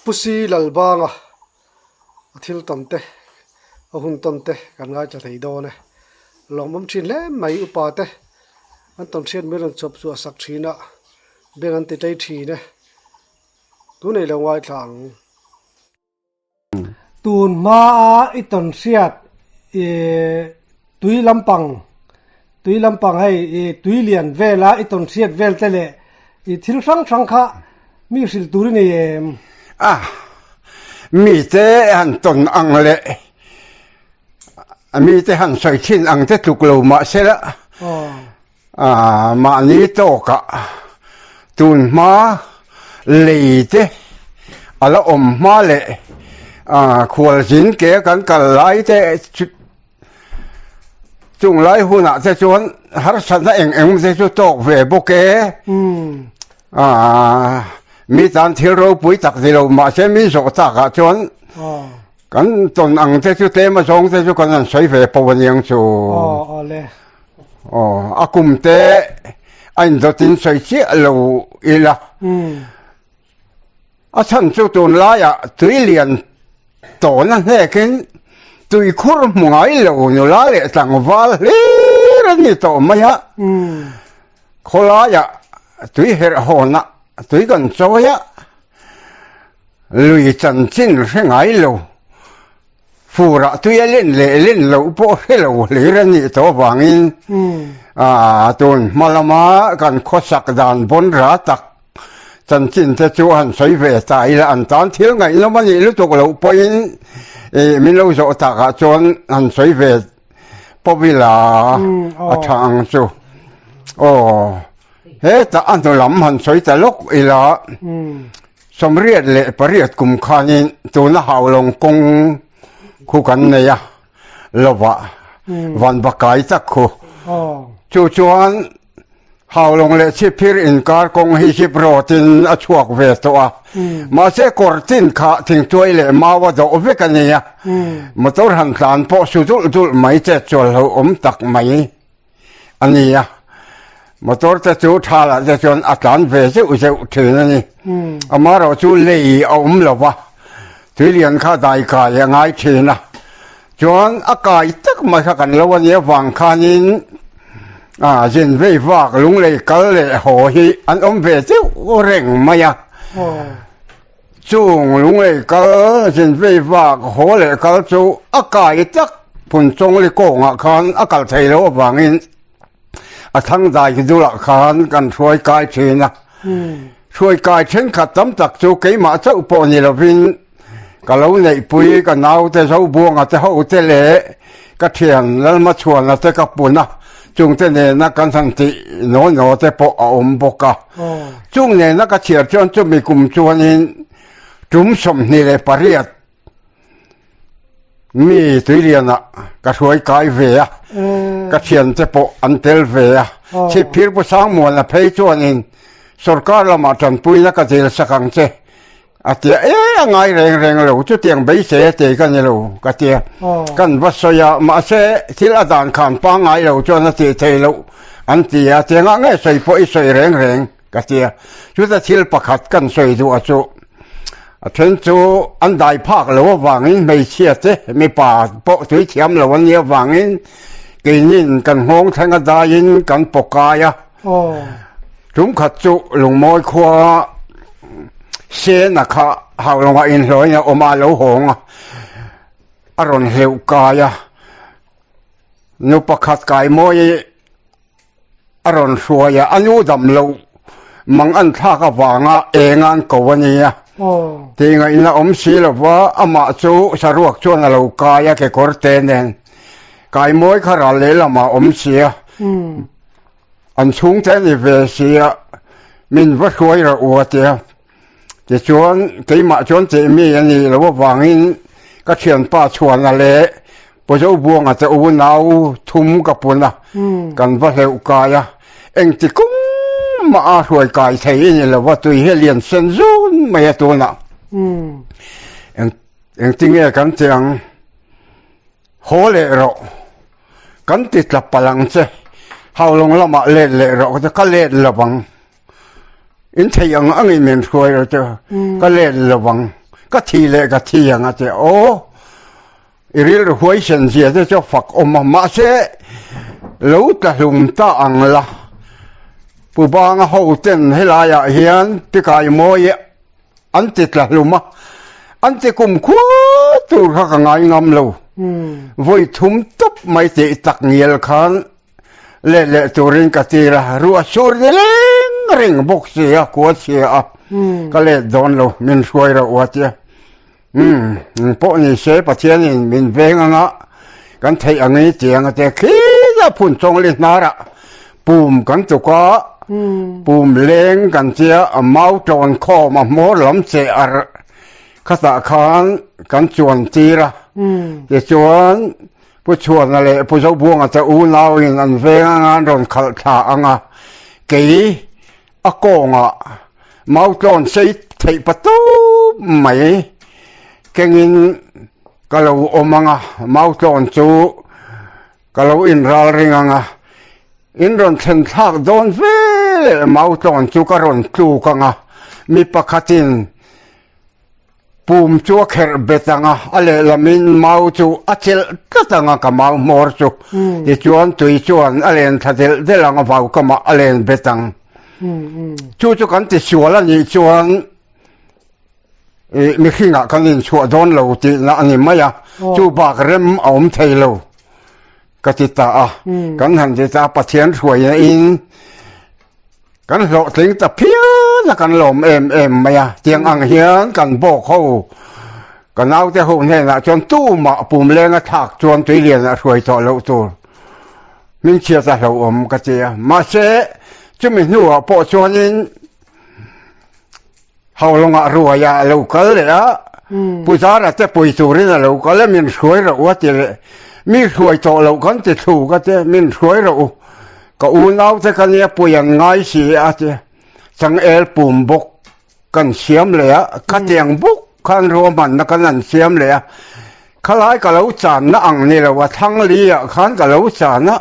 Pusi Lalbanga a thil tawn te a hun tawn te kan ngaithla thei dawn e. Lawmawm thin hle mai upa te an tawn hriat mai rawn chawp chhuah sak thin a beng an ti tlei thin e. Tunei lo ngaithla ang. Tun hmaa i tawn hriat ih tui lampang tui lampang hei ih tui lian vela i tawn hriat vel te leh ih thil hrang hrang kha mi hrilh tur i nei em? A, mite han tawn ang leh mite han sawi thin ang te tluk lo mahsela Mahni tawkah tun hma lei te a la awm hma leh khualzin ke kan kal lai te chung lai hunah te chuan harsatna eng eng te chu tawk ve bawk e. Mi tan thil ropui tak ni lo mahse mi zawh takah chuan Kan tawn ang te chu tlem a zawng te chu kan han sawi ve pawh a niang chu. Aw aw le. Aw a kum te a indawtin sawi chiah lo ila. A chhan chu tunlaiah tui lian tawn a hnekin tui khur hmu ngai lo nula leh tlangval hlir a ni tawh mai a. Khawlaiah tui herh hawnah tui kan chawi a. Lui chanchin hre ngai lo, furah tui a len leh len loh pawh hre lo hlir a nih tawh avangin tun hma lama kan khawsak dan bawn ra tak chanchin te chu han sawi ve ta ila an tan thil ngaihnawm a nih lutuk loh pawhin min lo zawh takah chuan han sawi ve pawh ila a tha ang chu. Aw. Hetah a hnu lam han sawi ta lawk ila, 88 kum khanin tuna Haulawng kawng khu kan nei a, lovah vanva kai tak khu. Chu chuan Haulawng leh Chhipphir inkar kawng hi hip rawtin a chhuak ve tawh a, mahse kawr tin kha thingtuai leh mau a dawh vek a nia, motor han tlan pawh su dulh dulh mai chet chual lo awm tak mai. a ni a, motor te chu tha lah te chuan a tlan ve zeuh zeuh thin a ni. Amaherawh chu lei a awm lo va, tuilian kha dai kai a ngai thin a, chuan a kai tak mai kha kan lo a nia vang khanin a zin vei vak lunglei kal leh haw hi an awm ve deuh reng mai a. Chung lunglei kal zin vei vak haw leh kal chu a kai tak phun chawngli kawngah khan a kal thei lo avangin a thangdai dulah khan kan hruai kai thin a. Hruai kai thenkhat tam tak chu keimah chauh pawh ni lovin ka lo neihpui ka naute Zobuanga te hote leh ka thian Lalmachhuana te ka pun a, chungte nena kan han tih naw naw te pawh a awm bawk a. Chung nena ka chhiar chuan chumi kum chuanin tum 28 mi Tuilianah ka hruai kai ve a, ka thiante pawh an tel ve a. Chhipphir Pu Sangmuana phei chuanin sorkar lamah tanpuina ka dil sak ang che A tia, E, a ngai reng reng lo, chutiang beisei a tei ka ni lo, ka tia. Kan va sawi a, mahse, thil a dan khan pangngai lo chuan a tih thei loh an ti a, tiangah nge sawi pawh i sawi reng reng, ka tia. Chuta thil pakhat kan sawi duh a chu, a then chu an dai phak lo avangin hmeichhia te, mipa pawh tui thiam lo an nih avangin keinin kan nghawng thleng a daiin kan pawkai a. Tum khat chu Lungmawi khua Sena kha Haulawngah inhlawhin a awm a, a lo hawng a, a rawn hleuh kai a, nu pakhat Kaimawi a rawn hruai a, a nu dam loh mang an thlak avanga eng an ko a nia. Tih ngaihna awm si lova amah chu saruak chuan a lo kai a kekawr te nen. Kaimawi kha ral lehlamah a awm si a. An chhungte a ni ve si a, min va hruai rauh u a tia. Tichuan, keimah chuan tih mi a nih loh avangin ka thianpa Chhuana leh Pu Zobuanga te unau thum ka pun a, kan va hleuh kai a. Engti kawng mah a hruai kai thei i ni lo va, tui hi a lian sen zun mai a tunah. Engtinge kan ti ang? Haw leh rawh. Kan ti tla palh ang che. Haulawng lamah let leh rawh ka ti. Ka let lo vang. In thei ang angin min hruai rawh che. Ka let lo vang. Ka thi leh ka thi ang a ti a. Aw, i rilru huaisen zia te chu a fak awm a, mahse lo tla hlum ta ang la. Pu Banga ho ten helaiah hian Pikai Mawi an ti tla hlum a, an ti kum khua tur kha ka ngai ngam lo. Vawi thum tawp mai tih tak ngial khan Let leh turin ka tir a, ruah sur ni reng reng bawk si a, kua chhia a, ka let dawn lo, min hruai rauh a tia. Umm, eng pawh ni se Pathianin min veng anga kan theih angin tiang a tia, khila phun chawngli hnarah pum kan tuk a, pum leng kan tia, a mau tawn khawm a hmawr lam che arh khatah khan kan chuan tir a, tichuan Pu Chhuana leh Pu Zobuanga te unauin an veng anga an rawn khalh thla ang a, kei a kawngah mautlawn sei theih patup mai kengin ka lo awm ang a, mautlawn chu ka lo inral ring ang a, in rawn thlen thlak dawn ve leh mautlawn chu ka rawn tluk ang a, mi pakhatin Pum chu a kherh bet ang a, a lehlamin mau chu a chelh tlat ang a, ka mau hmawr chu. Tichuan tui chuan a len thla delh delh ang a, vaukamah a len bet ang. Chu chu kan tisual a nih chuan mihringah kan inchhuah dawn lo tihna a ni mai a, chu bak rem a awm thei lo ka ti ta a. Kan han ti ta a, Pathian hruaina in Kan hlawhtling ta phian a, kan lawm em em mai a. Tiang ang hian kan bawk ho, ka naute ho hnenah chuan tumah pum lenga thlak chuan tuilian a hruai tawh loh tur hmingchhiat a hlauhawm ka ti a. Mahse, chumi hnuah pawh chuanin Haulawngah ruai a lo kal leh a, Pu Zara te pui turin a lo kal a, min hruai rawh u a ti leh. Mi hruai tawh loh kan ti thlu ka ti, min hruai rawh u. Ka unau te ka nia pui an ngai si a ti. Changel pum bawk kan siam leh a, khatiang bawk khan ruahmanna kan han siam leh a. Khalai ka lo channa ang ni lo a, thlang li ah khan ka lo chan a,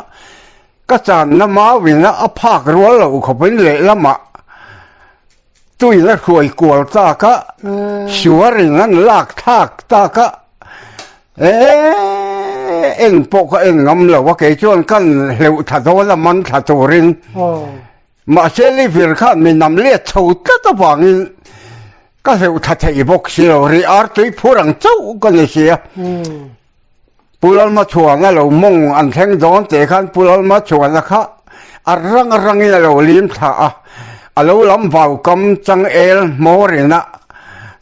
ka channa mauin a phak rual loh khawpin lehlamah Tuin a hruai kual tak a, suarin an lak thlak tak a, eeh en pawh ka en ngam lo a, kei chuan kan hleuh thla dawn a man thla turin. Mahse Livir khan mi nam let chho tlat avangin ka hleuh thla thei bawk si lo, ri ar tui phur ang chauh ka ni si a. Pu Lalmachhuana lo mawng an thleng dawn teh khan Pu Lalmachhuana kha a rang a rangin a lo lim thla a, a lo lam vau kam changel hmawrin a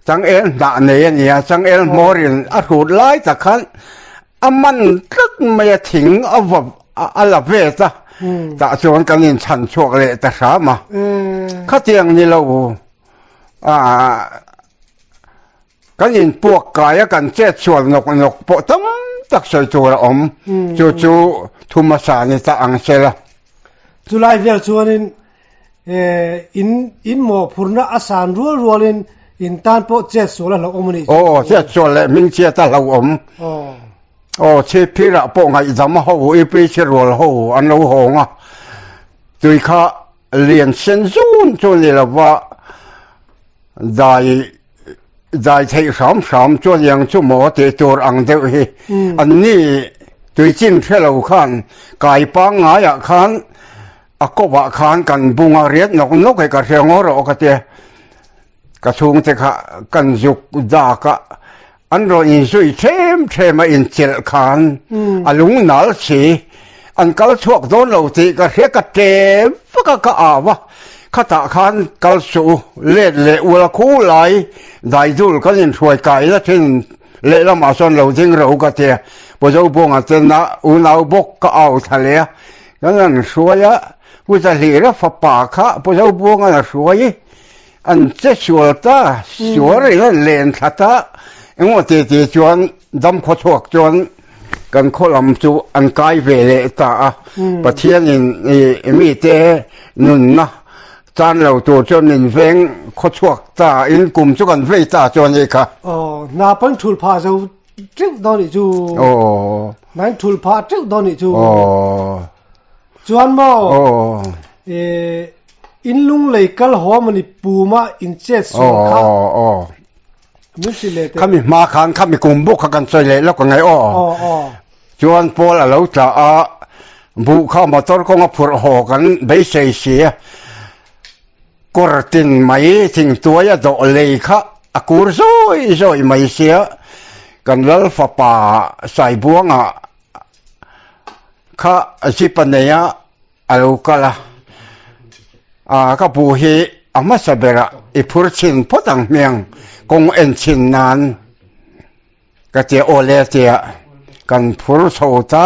changel hnah nei a nia, changel hmawrin a hrut lai tak khan a man tlat mai a thing a va a la vet a, tah chuan kan inchhan chhuak leh ta hram a, khatiang ni lo ah. Kan inpuak kai a kan chet sual nawk nawk pawh tam tak sawi tur a awm. Chu chu thu hmasa ni ta ang se la. Chulai vel chuanin in in mawhphurhna a san rual rualin in tan pawh chet sual a hlauhawm a nih chu. Aw, chet sual leh hming chiat a hlauhawm. Aw, chhipphirah pawh ngaihdam ho, UPC rual ho an lo hawng a, tui kha lian sen zun chu ni lova dai dai theih hram hram chuan yang chu maw tih tur ang deuh hi an ni tuichin hre lo khan kai pangngaiah khan a kawvah khan kan bung a riat nawk nawk hi ka hria ngaw rawh ka tia ka chhungte kha kan zuk dak a An rawn inzui ṭhem ṭhem a inchelh khan a lung nal si. An kal chhuak dawn lo tih ka hria ka ṭem vak a ka au a, khatah khan kal suh u, let leh ula khu lai daidul kan inhruai kai la ṭhin lehlamah sawn lo ding rawh u ka ti a, Pu Zobuanga ten a unau bawk ka au thla leh a, kan han hruai a, Pu Zahlira fapa kha Pu Zobuanga'n a hruai i, An che sual ta, sual in an len thla ta, engemaw ti ti chuan dam khaw chhuak chuan kan khaw lam chu an kai ve leh ta a. Pathian in i mite nunna chan lo tur chuan min veng khaw chhuak ta in kum chu kan vei ta chuan i kha. Aw, hna pawn thul phah zo teuh dawn nih chu. Aw. Hna in thul phah teuh dawn nih chu. Aw. Chuan maw? Aw. In lunglei kal haw mawni puma in chet sual kha. Aw, aw. Min hrilh leh teh. Khami hma khan khami kum bawk kha kan sawi leh lawk ang e aw. Aw aw. Chuan pawl a lo tla a, buh kha motor kawnga phurh haw kan beisei si a, kawr tin mai thingtuai a dawh lei kha a kur zawi zawi mai sia, kan lal fapa Saibuanga kha zip a nei a, a lo kal a, a ka bu hi a hmasa berah i phur chhin phawt ang hmiang kawng en chhin nan. Ka tia aw le tia kan phur chho ta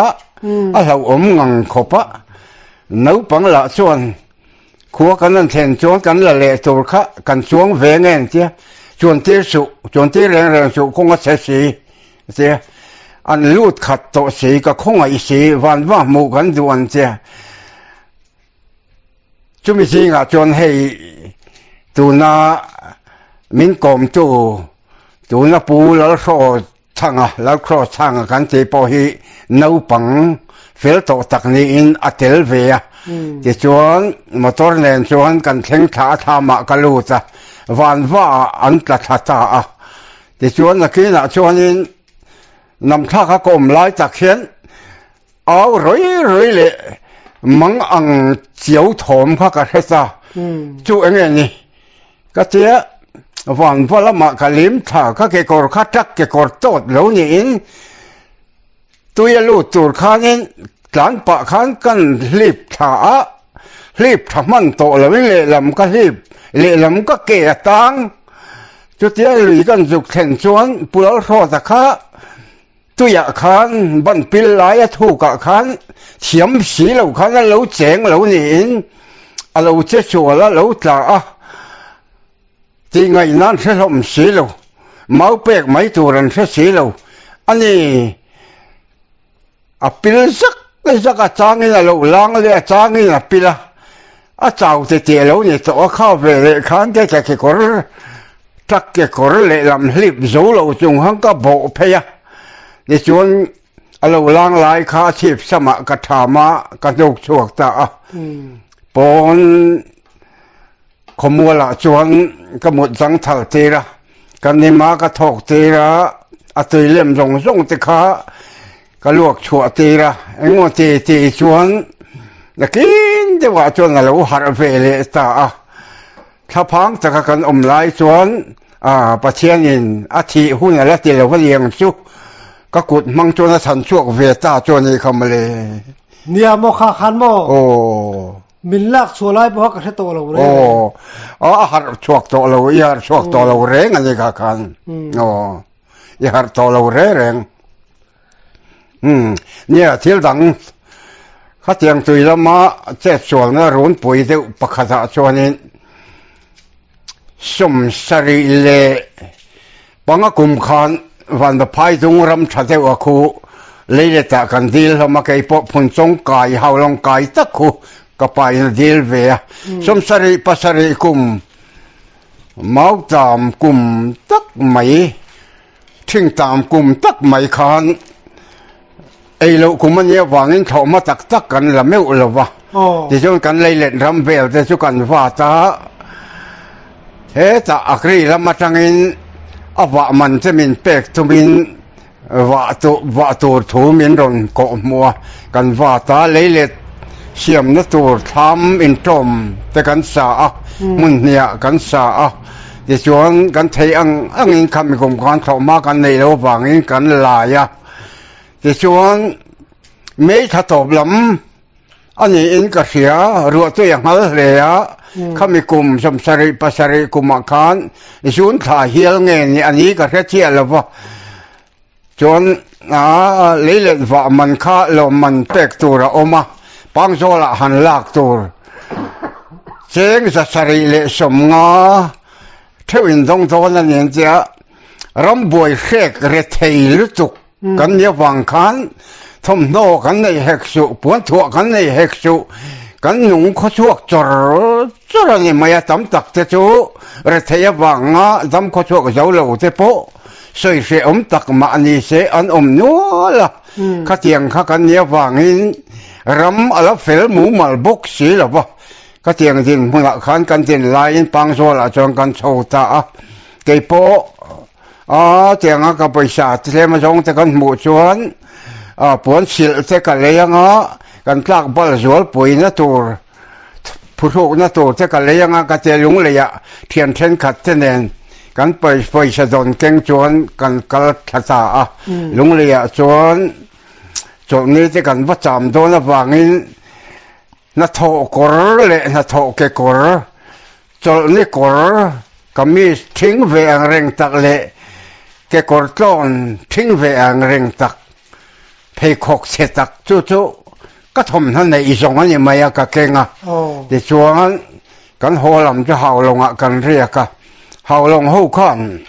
a hlauhawm ngang khawp a, naupang lah chuan khua kan han thlen chuan kan la leh tur kha kan chuang ve nge an tia, chuan tir suh, chuan tir reng reng suh kawng a chhe si a tia, an lut khat tawh si ka khawngaih si van va hmuh kan duh an tia. Chumi zingah chuan hei tuna min kawmtu tuna Pu Lalhraw Thanga, Lalhraw Thanga kan tih pawh hi naupang fel tawh tak niin a tel ve a. Tichuan motor nen chuan kan thleng thla a thlamah ka lut a, vanva ah an tla thla ta a. Tichuan nakinah chuanin namthlak a ka awm lai tak hian Au rui rui leh mang ang chiau thawm kha ka hre ta. Chu enge ni? Ka tia vanva lamah ka lim thla ka kekawr kha truck kekawr tawt lo niin tui a lut tur khanin tlan pah khan kan hlip thla a, hlip tha hman tawh loin lehlam ka hlip lehlam ka ke a tang. Chutia lui kan zuk thlen chuan Pu Lalhrawta kha Tuiah khan ban pil lai a thukah khan thiam si lo khan a lo cheng lo niin a lo che sual a lo tla a tih ngaihna an hre hlawm si lo, mau pek mai tur an hre si lo a ni. A pil zak zak a changin a lo lang leh a changin a pil a, a chau te teh lo ni tawh a kha ve leh khan te ka kekawr truck kekawr lehlam hlip zo lo chung khan ka bawh phei a, tichuan a lo lang lai kha a chhip samah ka tham a ka hnuk chhuak ta a, pawn khawmualah chuan ka mut zang thal tir a, ka nim a ka thawk tir a, a tui lem zawng zawng te kha ka luak chhuah tir a, engemaw ti ti chuan nakin deuhah chuan a lo harh ve leh ta a, thlaphang taka kan awm lai chuan ah Pathianin a thih hun a la ti lo a liang chu ka kut hmang chuan a chhan chhuak ve ta chu a ni kha mawle. Nia maw kha khan maw? Aw. Min lak chhuah lai pawh ka hre tawh lo reng. Aw, a harh chhuak tawh lo, i harh chhuak tawh lo reng a ni kha khan. Aw, i harh tawh lo reng reng. Nia, thil dang khatiang tui lama chet sualna runpui deuh pakhatah chuanin 75 kum khan Vanvaphai dung ram tha deuh a khu leiletah kan dil hlawm a, kei pawh phunchawng kai haulawng kai tak khu ka pain a dil ve a. 77 kum mautam kum tak mai Thingtam kum tak mai khan ei loh kum a nia vangin thlawhhma tak tak kan la meuh lo va, tichuan kan leilet ram vel te chu kan vat a, hetah Akri lam atangin a vah man che min pek tumin vah tur vah tur thu min rawn kawh hmuh a, kan vat a, leilet siamna tur thlam intawm te kan sa a, hmun hniah kan sa a. Tichuan kan theih ang angin khami kum khan thlawhhma kan neih loh avangin kan lai a. Tichuan May thla tawp lam a niin ka hria, ruahtui a nghal hle a, khami kum 77 kumah khan June thla hial nge ni a ni ka hre chiah lo va. Chuan leilet vah man kha lawmman pek tur a awm a, Pangzawlah han lak tur cheng 750 theuh in dawng dawn a ni an ti a, rambuai hrek rethei lutuk kan nih avang khan thawmhnaw kan nei hek suh, puanthuah kan nei hek suh, kan nung khawchhuak chawr chawr a ni mai a, tam tak te chu rethei avanga dam khawchhuak zo lo te pawh Sawi hrehawm tak mah ni se an awm nual a, khatiang kha kan nih avangin ram a la fel mumal bawk si lo va, khatiang dinhmunah khan kan din laiin Pangzualah chuan kan chho ta a, keipawh. A tianga ka pawisa tlem azawng te kan hmuh chuan puan silh te ka lei anga kan tlak bal zual puina tur phuhrukna tur te ka lei anga ka tia lungleiah thian thenkhat te nen kan pawisa dawn keng chuan kan kal thla ta a. Lungleiah chuan chawlhni te kan va cham dawn avangin hnathawh kawr leh hnathawh kekawr Chawlhni kawr kamis thing ve ang reng tak leh kekawr tlawn thing ve ang reng tak, pheikhawk chhe tak chu chu ka thawmhnaw neih zawng a ni mai a ka keng a. Tichuan kan haw lam chu Haulawngah kan riak a, Haulawng ho khan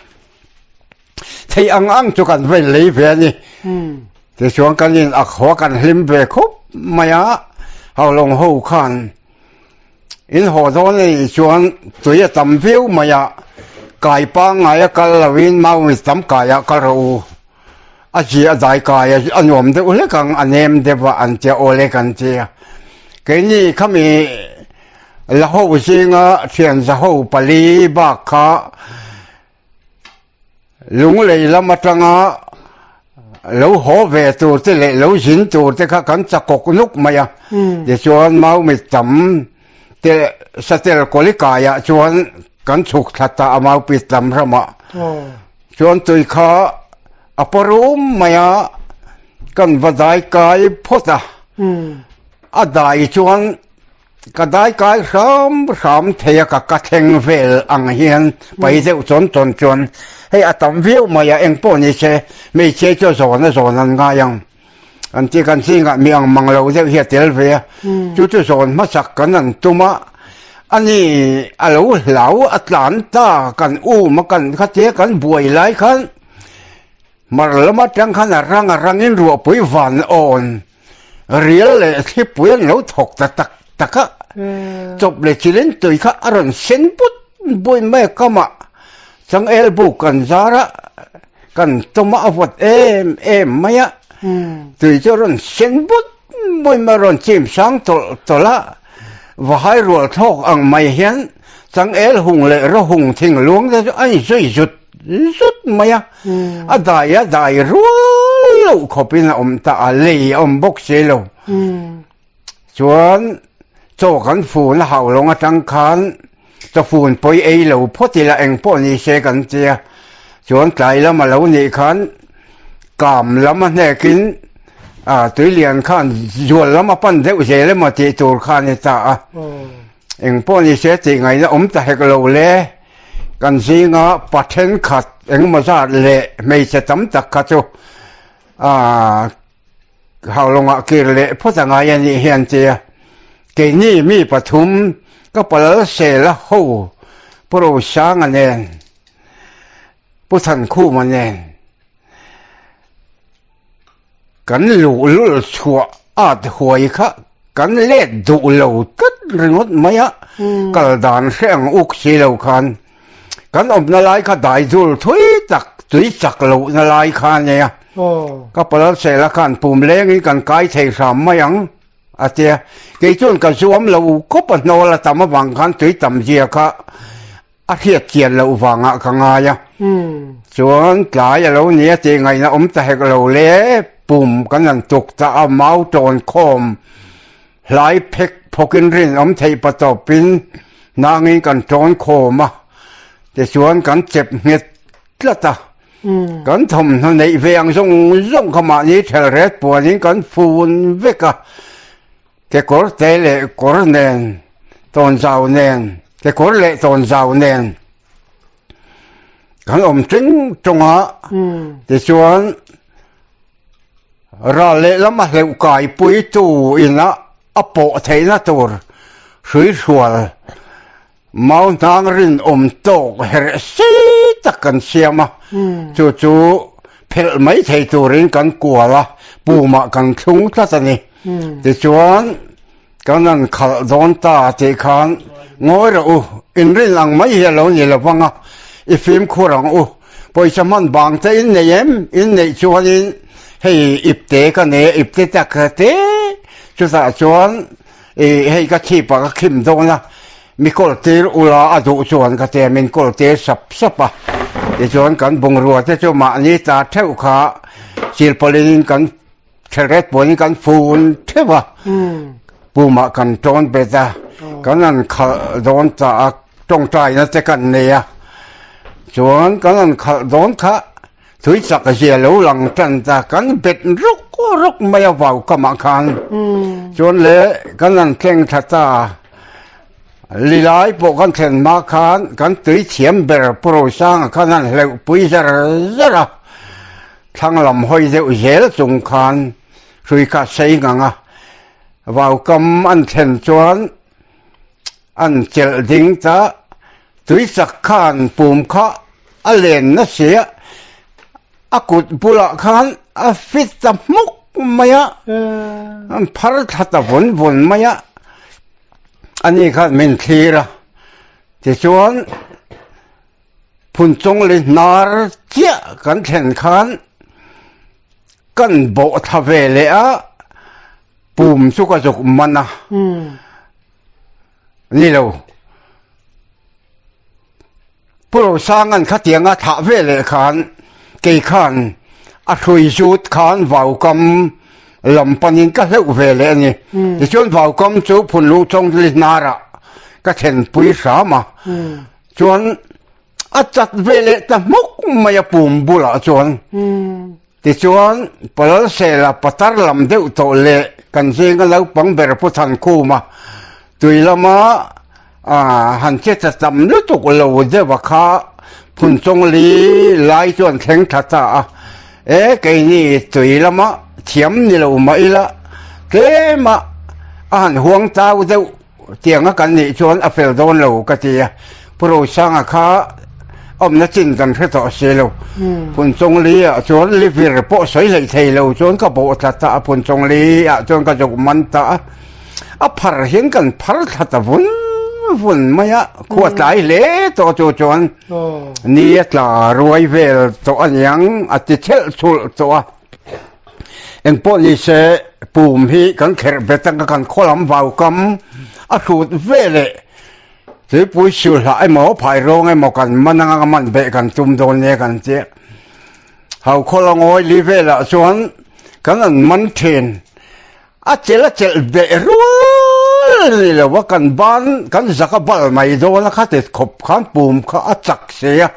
thei ang ang chu kan va inlei ve a ni. Tichuan kan in ak haw a kan hlim ve khawp mai a, Haulawng ho khan In haw dawn a nih chuan tui a tam viau mai a, kai pangngai a kal lovin Maui tam kaiah kal rawh u. A zia a dai kai a, a nuam deuh hlek ang, a nem deuh a, an tia aw lek an tia. Keini khami la ho zinga thian za ho pali bak kha Lunglei lam atanga lo haw ve tur te leh lo zin tur te kha kan chakawk nuk mai a. Tichuan Maumi tam te satel kawli kaiah chuan kan chhuk thla ta a Maupi tam ramah. Chuan tui kha a parum mai a, kan va dai kai phawt a. A dai chuan Ka daikai hram hram thei a ka ka thleng vel ang hian pai deuh chawn chawn chuan hei a tam viau mai a eng pawh ni se hmeichhia chu a zawn a zawn an ngai ang an ti kan zingah mi ang mang lo deuh hi a tel ve a chu chu zawn hmasak kan an tum a ani a lo hlau a tlan ta kan um a kan khatia kan buai lai khan mar lam atang khan a rang a rangin ruahpui van awn Rial leh thlipui an lo thawk ta tak tak a, chawp leh chilin tui kha a rawn sen put put mai a kamah changel buk kan zar a, kan tawm a, a vawt em em mai a, tui chu a rawn sen put put mai a, rawn chim sang tawlh tawlh a, vahai rual thlawk ang mai hian changel hung leh rawhung thingluang te chu a inzui zut zut mai a, a dai a dai rual loh khawpin a awm ta a, lei a awm bawk si lo. Chuan chaw kan fun a hau lawng atang khan chawfun pawi ei lo phawt ila eng pawh ni se kan tia. Chuan tlai lam a lo nih khan kam lam a hnekin a tuilian khan zual lam a pan deuh zel emaw tih tur khan i ta a. Eng pawh ni se tih ngaihna awm ta hek lo le. Kan zinga pa thenkhat engemaw zat leh hmeichhe tam tak kha chu Haulawngah kir leh phawt a ngai a nih hi an ti a. Keini mi pathum ka palal sel a ho Pu Rosanga nen, Pu Thankhuma nen Kan luhlul chhuah at huai kha kan let duh lo tlat ringawt mai a, kal dan hre ang uk si lo khan kan awmna lai kha dai dul thui tak tui chak lohna lai kha a nia. Ka palal sela khan pum lengin kan kai thei hram mai ang a tia, kei chuan ka zuam lo khawp a hnawl a tam avang khan tui tam zia kha A hriat chian loh vangah ka ngai a, chuan tlai a lo nia tih ngaihna awm ta hek lo le, pum kan han tuk ta a, mau tawn khawm hlai phek phawkin rinawm theih pa tawpin hnangin kan tawn khawm a, tichuan kan chep nghet tlat a, kan thawmhnaw neih ve ang zawng zawng kha mahni thelret puanin kan fun vek a. Kekawr te leh kawr nen, tawnzau nen, kekawr leh tawnzau nen kan awm tling tawng a, tichuan ral lehlam a hleuh kaipuitu ina a pawh theihna tur hruihrual Mau hnang rinawm tawk herh sei tak kan siam a, chu chu phelh mai thei turin kan kual a, pumah kan thlung tlat a ni. Tichuan, kan han khalh dawn ta tih khan ngawi rawh u, inrin ang mai hi a lo ni lo vang a, i fimkhur ang u. Pawisa hman bang te in nei em? In neih chuanin hei ipte ka nei a, ipte tak te chutah chuan I hei ka chhip ah ka khim dawn a, mi kawl tir ula a duh chuan ka ti a, min kawl tir sap sap a. Tichuan kan bungrua te chu mahni ta theuh kha silpawlin kan thelret pawhin kan fun theuh a, pumah kan tawn bet a, kan han khalh dawn ta a, tawngtaina te kan nei a, chuan kan han khalh dawn kha tui chak zia lo lang tan ta, kan bet ruk ruk mai a vau kamah khan, chuan le kan han thleng thla ta. Lilai pawh kan thlen hma khan kan tui thiam ber Pu Rosanga khan an hleuh pui zar zar a, thlang lam hawi deuh zel chung khan hrui kha sei ngang a, vaukam an thlen chuan an chelh ding ta, tui chak khan pum kha a len nasi a, a kut bulah khan a fit ta hmuk mai a, an phar thla ta vawn vawn mai a. Ani khan min thlir a, tichuan Phunchawng leh hnar chiah kan thlen khan kan bawh thla ve leh a, pum chu ka zuk man a, ni lo. Pu Rosanga'n khatianga thlah ve leh khan kei khan a hrui zut khan vaukam lam panin ka hleuh ve leh a ni. Tichuan vaukam chu Phunlu Chawngli hnarah ka thlenpui hram a, chuan a chat ve leh ta hmuk mai a pum bulah chuan. Tichuan, Palalsela patar lam deuh tawh leh kan zinga naupang ber Pu Thankhuma tui lama han che ta tam lutuk lo deuha kha Phunchawngli lai chuan thleng tha ta a. E, keini tui lama thiam ni lo mah ila tlema a han huang tau deuh Tianga kan nih chuan a fel dawn lo ka ti a, Pu Rosanga kha awmna chin kan hre tawh si lo. Phunchawngli ah chuan livir pawh sawi hleih thei lo chuan ka bawh thla ta a, Phunchawngli ah chuan ka zuk man ta a, a phar hian kan phar thla ta vun vun mai a, khua tlai hle tawh chu chuan ni a tla ruai vel tawh aniang a ti chhelh chhulh tawh a. Engpawh ni se pum hi kan kherh bet anga kan khaw lam vau kam a hrut ve leh tuipui sulhlah emaw phai rawng emaw kan man anga man beh kan tum dawn nia kan tia. Hau khaw la ngawi li velah chuan kan an man thin a chelh a chelh beh rual ni lo a kan ban kan zak a bal mai dawn a khati khawp khan pum kha a chak si a.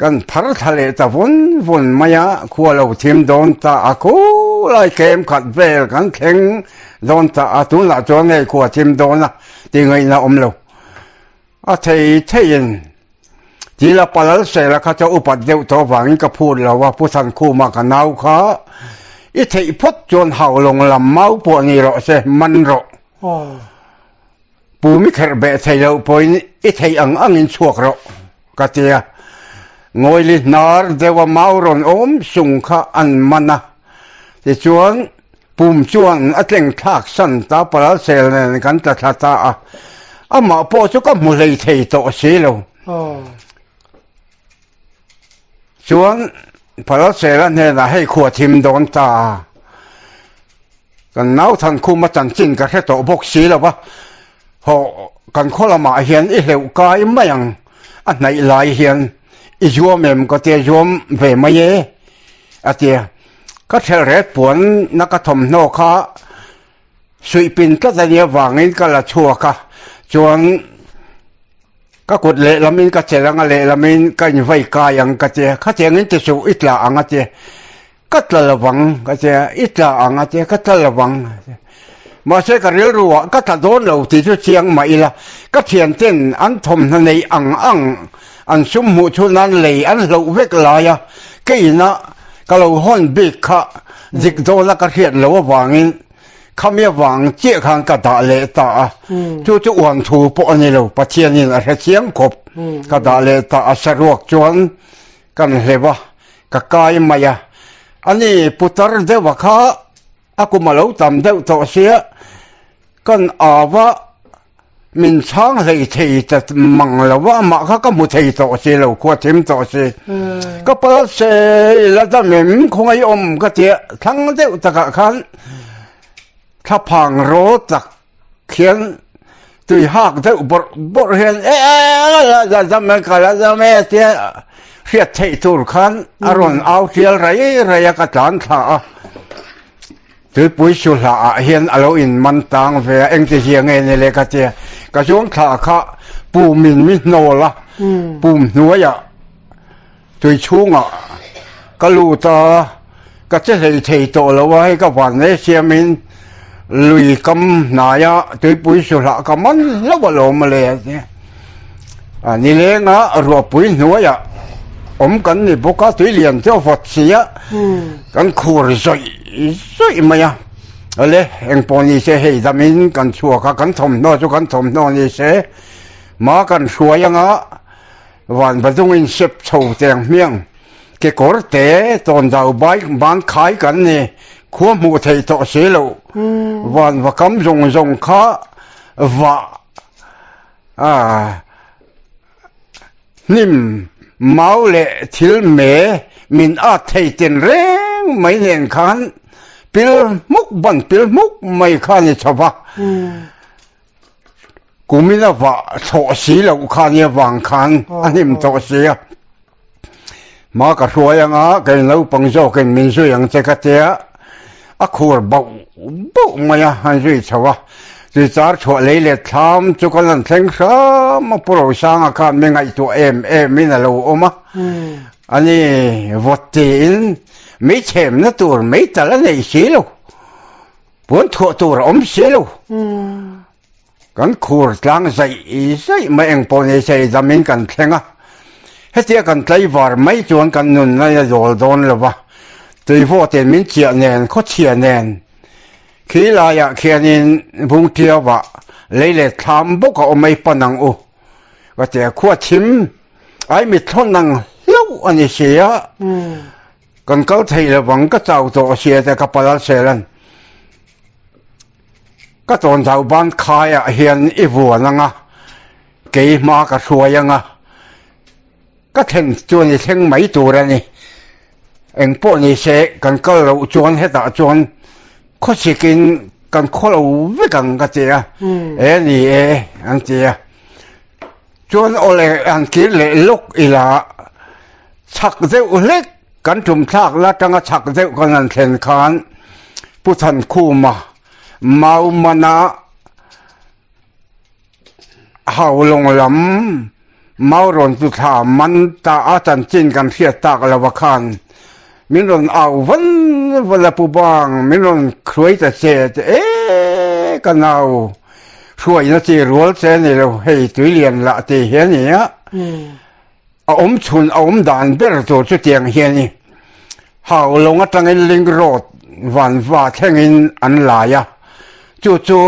Kan phar thla leh ta vun vun mai a, khua lo thim dawn ta a, khulai tlem khat vel kan thleng dawn ta a, tunah chuan hei khua thim dawn a ti ngaihna awm lo. A thei theiin Tila Palal Sela kha chu upat deuh tawh vangin ka phut lo a, Pu Thankhuma ka nau kha i theih phawt chuan Haulawng lam mau pawh ni rawh se, man rawh. Pu mi kherh beh thei loh pawhin i theih ang angin chhuak rawh, ka ti a. Ngawili hnar deuha mau rawn awm sung kha an man a. Tichuan, pum chuan a tleng thlak san ta Palal sel nen kan tla thla ta a. Amah pawh chu ka hmu hlei thei tawh si lo. Chuan, Palal sela hnenah hei khua thim dawn ta. Kan nau Thankhuma chanchin ka hre tawh bawk si lo va, hawh kan khaw lamah hian i hleuh kai mai ang, a hnaih lai hian i zuam em ka tia zuam ve mai e a tia. Ka thelh ret puan na ka thawmhnaw kha suih pin tlat a nia vangin ka la chhuak a, chuan ka kut lehlamin ka chelh ang a lehlamin ka invei kai ang ka tia, khatiangin ti suh i tla ang a tia. Ka tla lovang ka tia, i tla ang a tia, ka tla lovang. Mahse ka rilru ah ka tla dawn lo tih chu chiang mah ila, ka thianten an thawmhnaw neih ang ang an sum hmuh chhun nan lei an hloh vek lai a, ka inah ka lo hawn bik kha dik dawna ka hriat loh avangin khami avang chiah khan ka dah leh ta a, chu chu uan thu pawh a ni lo, Pathianin a hre chiang khawp, ka dah leh ta a, saruak chuan Kan hleuh a, ka kai mai a. Ani putar deuha kha a kum a lo tam deuh tawh sia, kan au a, min chhang hlei thei ta mang lo a, amah kha ka hmu thei tawh si lo, khua thim tawh si. Ka pal se ila dam em khawngaih awm ka tia, thlang deuh takah khan thlaphang raw tak Khian tui hak deuh bawrh bawrh hian e la dam e ka la dam e tia hriat theih tur khan a rawn au tial rai rai a ka tlan thla a. Tuipui suhla ah hian a lo in man tang ve a, engti zia nge ni le ka tia. Ka zuang thla kha pum in mi hnawl a, pum hnuai ah tui chhung ah ka lut a, ka che hlei thei tawh lo a, hei ka van mai siam in lui kam hnai a tuipui suhla ka man hlauh a lawm le a tia. A nileng a ruahpui hnuai ah awm kan ni bawk a, tui lian chu a vawt si a, kan khur zawih zawih mai a. Awle, engpawh ni se hei damin kan chhuak a, kan thawmhnaw chu kan thawmhnaw ni se, ma kan hruai anga van badungin sep chho teng hmiang kekawr te tawn dau bai ban khai kan ni, khua hmuh theih tawh si loh, van va kam zawng zawng kha vah A hnim mau leh thil me min at thei ten reng mai nen khan pil hmuk ban pil hmuk mai kha ni chho va. Kumin a vah thlawh si loh kha nia vang khan a hnim tawh si a. Ma ka hruai anga kei naupang zawkin min zui ang che ka tia a khur bauh bauh mai a han zui chho a. Tuichar chhuah lei leh thlam chu ka lan thleng hram a Pu Rosanga khan mi ngaihtuah em em in a lo awm a. Ani vawt tiin mei chhemna tur mei tal a nei si lo. Puan thuah tur a awm si lo. Kan khur tlang zaih zaih mai eng pawh ni se damin kan thleng a, hetia kan tlaivar mai chuan kan nunna a zawl dawn lo va, tuivawtin min chiah nen khawchhia nen khi laiah khianin Bungtiauah lei leh thlam bawk a awm ei pan ang u ka ti a, khua thim ai mithlawn ang hlauh a ni si a, kan kal thei lovang ka chau tawh sia te ka pal selan. Ka tawnzau ban khaiah hian i vuan anga, kei hma ka hruai anga, ka thlen chuan i thleng mai tur a ni. Eng pawh ni se kan kal loh chuan hetah chuan khawsikin kan khaw lo vek ang ka ti a, e ni e an ti a. Chuan awle an kir leh lawk ila chhak deuh hlek kan tum thlak la tanga chhak deuh kan han thlen khan Pu Thankhuma Mau mana Haulawng lam mau rawn chu thla man ta a chanchin kan hriat tak lo a khan min rawn au van van a Pu Bang min rawn hruai ta che te e ka nau hruaina chi rual che ni lo hei tuilian lah ti hi a ni a. A awm chhun a awm dan ber tur chutiang hian i Haulawng atangin Link Road vanva thlengin an lai a, chu chu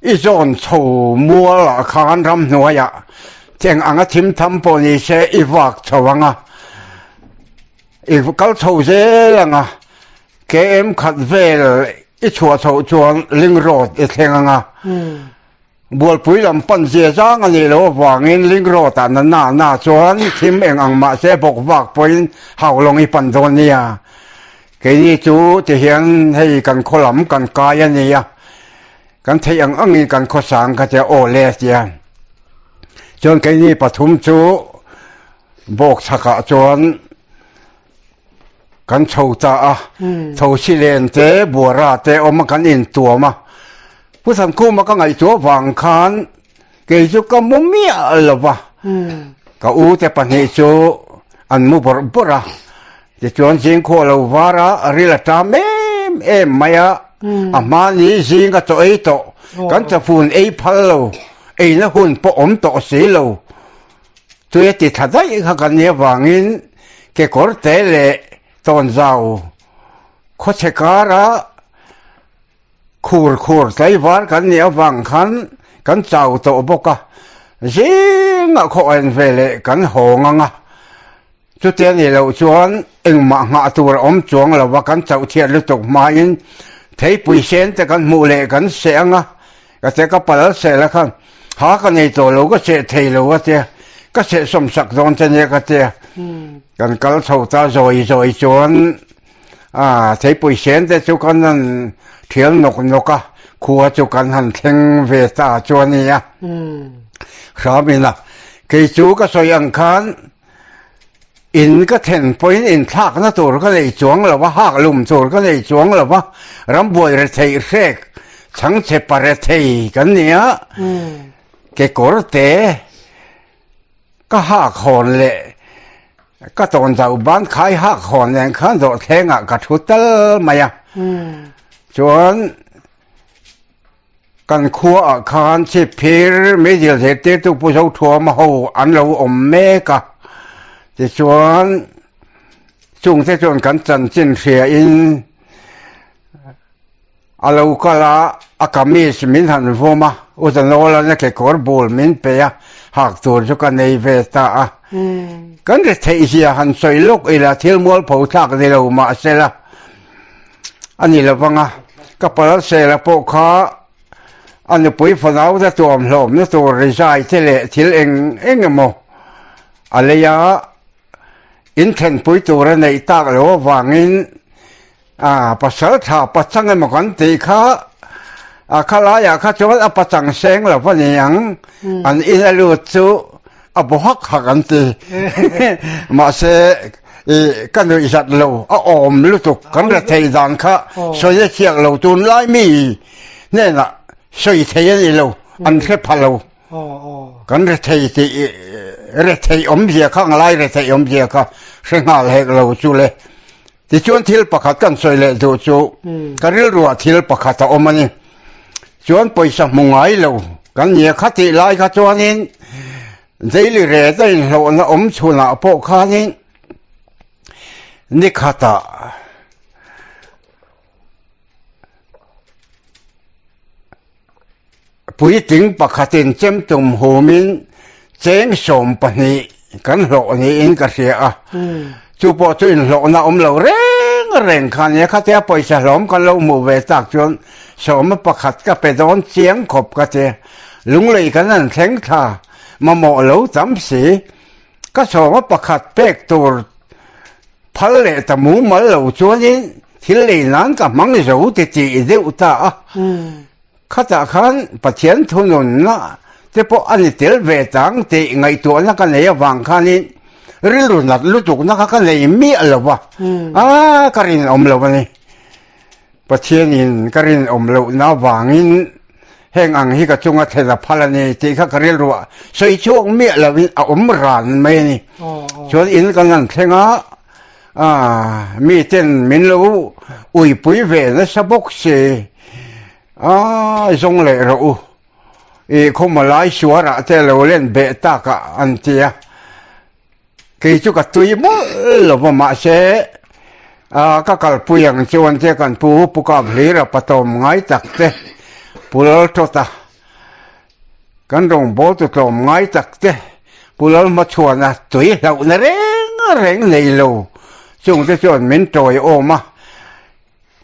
i zawn chho mualah khan ramhnuaiah cheng anga thim tham pawh ni se i vak chho ang a, i kal chho zel ang a, KM khat vel i chhuah chhoh chuan Link Road i thleng ang a. Bualpui lam pan zia zang a nih loh avangin Link Road ah na na na chuan thim eng ang mah se bawk vak pawhin Haulawng i pan dawn nia. Keini chu ti hian hei kan khaw lam kan kai a nia, kan theih ang angin kan khaw sang ka tia aw le a tia. Chuan keini pathum chu bawk chhakah chuan Kan chho ta a, thosi len te, buara te awm a kan intuam a. Pu Thankhuma ka ngaihtuah vang khan kei chu ka mu miah lo va, ka u te pahnih chu an mu bawrh bawrh a. Tichuan zingkhua lo var a, ril a ṭam em em mai a, a hmani zing a chaw ei tawh, kan chafun ei phal lo, eina hun pawh awm tawh si lo. Tui a ti thla daih kha kan nih avangin kekawr te leh tawnzau khawchhe kara khur khur tlaivar kan nih avang khan kan chau tawh bawk a, zingah khaw en ve leh kan hawng ang a, chutia nih loh chuan engmah nghah tur a awm chuang lo va, kan chauh chhiat lutuk hmain theipui sen te kan hmuh leh kan seh ang a, Ka che ka pal seh la khan ha ka nei tawh lo ka seh thei lo a tia ka seh sawm sak dawn che nia ka tia kan kal chho ta zawi zawi chuan a theipui sen te chu kan han thial nawk nawk a khua chu kan han thleng ve ta chu a nia hram ina kei chu ka sawi ang khan. In ka thlen pawhin inthlakna tur ka nei chuang lo va, hak lum tur ka nei chuang lo va, rambuai rethei hrek chhangchhe pa rethei kan ni a, kekawr te ka hak hawn leh ka tawn zau ban khai hak hawn nen khan dawhthlengah ka thu tal mai a. Chuan Kan khuaah khan chhipphir meidil zirtirtu Pu Zothuama ho an lo awm mek a, tichuan chungte chuan kan chanchin hriain a lo kal a, a kamis min han vawm a, U Zanawla'n a kekawr bul min pe a, hak tur chu ka nei ve ta a. Kan retheih zia han sawi lawk ila thil mualpho thlak ni lo mahsela, A ni lo vang a, ka Palalsela pawh kha a nupui fanau te tuam hlawmna tur rizai te leh thil eng eng emaw a lei a, inthenpui tur a neih tak lo avangin a pasal tha pachang emaw kan tih kha a khalaiah kha chuan a pachang seng lo va ni ang, an in a lut chu a bu hak hak an ti. Mahse i ka nuih zat lo a awm lutuk kan ra thei dan kha sawi a chiak lo tunlai mi hnenah sawi thei a ni lo an hre pha lo kan ra thei tih re thei awmzia kha ngalai re thei awmzia kha hre nghal hek lo chu le tichuan thil pakhat kan sawi leh duh chu ka rilruah thil pakhat a awm a ni chuan pawisa hmu ngai lo kan nia kha tih lai kha chuanin Daily rate a inhlawhna awm chhunah pawh khanin ni khatah puitling pakhatin chemtum humin cheng 12 kan hlawh niin ka hria a. Chu pawh chu inhlawhna awm lo reng reng kha nia khatia pawisa hlawm kan lo hmuh ve tak chuan sawma pakhat ka pe dawn chiang khawp ka ti. Lunglei kan han thleng thla mamawh lo tam si. Ka sawma pakhat pek tur phal leh ta mumal lo chuanin thil lei nan ka hmang zo ti tih deuh ta a. Khatah khan Pathian thununna te pawh a ni tel ve tang tih ngaihtuahna ka nei avang khanin rilru nat lutukna kha ka nei miah lo va, a ka rinawm lo a ni. Pathianin ka rinawm lohna avangin heng ang hi ka chunga thlen a phal a ni tih kha ka rilruah sawi chhuak miah lovin a awm ran mai a ni. Chuan in kan han thleng a, miten min lo uipui ve nasa bawk si, a zawng leh rawh u, i khawmalai suarah te lo len beh takah an ti a. Kei chu ka tui mawlh lo va mahse ka kalpui ang chuan che kan pu Pu Kap Hlira patawm ngai tak te Pu Laltawta kan rawngbawltu tlawm ngai tak te Pu Lalhmachhuana tui hlauhna reng reng nei lo chungte chuan min tawiawm a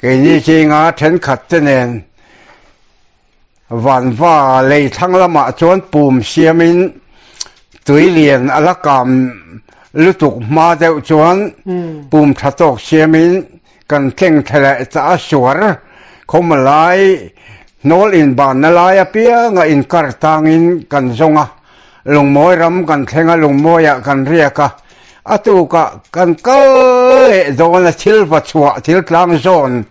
keini zinga thenkhat te nen Vanva lei thlang lamah chuan pum siamin tui lian a la kam lutuk hma deuh chuan pum tha tawk siamin kan tleng thla leh ta a suar khawm lai hnawl inbanna lai apianga inkar tangin kan zawng a, lungmawi ram kan thleng a, lungmawiah kan riak a, a tukah kan kal leh dawn a thil va chhuah thil tlang zawn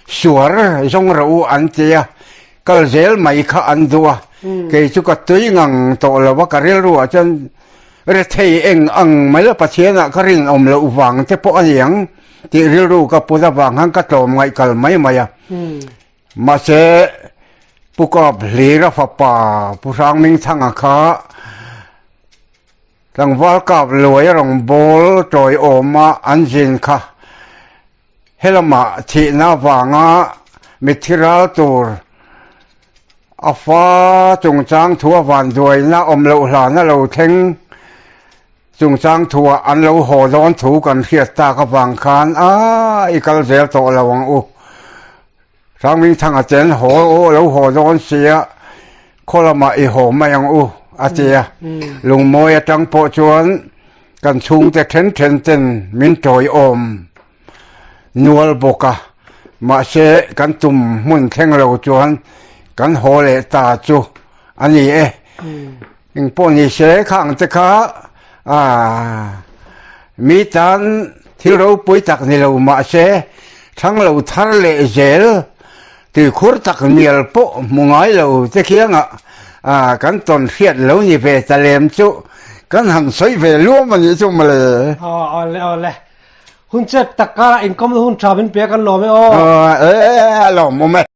Suar zawng rawh u an ti a, kal zel mai kha an duh a, kei chu ka tui ngang tawh lo a, ka rilru ah chuan rethei eng ang mai la Pathian ah ka rinawm loh vang te pawh a ni ang tih rilru ka put avang khan ka tlawm ngaih kal mai mai a. Mahse Pu Kap Hlira fapa Pu Hrangmingthanga kha tlangval kap luai a rawn bawl tawiawm a an zin kha Helamah thihna avanga mitthi ral tur a fa chungchang thua vanduaina awm loh hlana lo thleng chungchang thuah an lo haw dawn thu kan hriat tak avang khan a i kal zel tawh lo ang u. Hrangmingthanga chen haw lo haw dawn sia khaw lamah i haw mai ang u a ti a. Lungmawi atang pawh chuan kan chhungte then then ten min tawiawm nual bawk a, mahse kan tum hmun thleng lo chuan kan haw leh ta chu a ni e. Engpawh ni se khang te kha. Mi tan thil ropui tak ni lo mahse, thlang lo thar leh zel tuikhur tak mial pawh hmu ngai lo te khiangah kan tawn hriat lo ni ve ta lem chu kan han sawi ve luam a nih chu mawle. Aw awle awle. Hun chet tak karah inkawmna hun tha min pe a kan lawm e aw. Aw e a lawmawm e.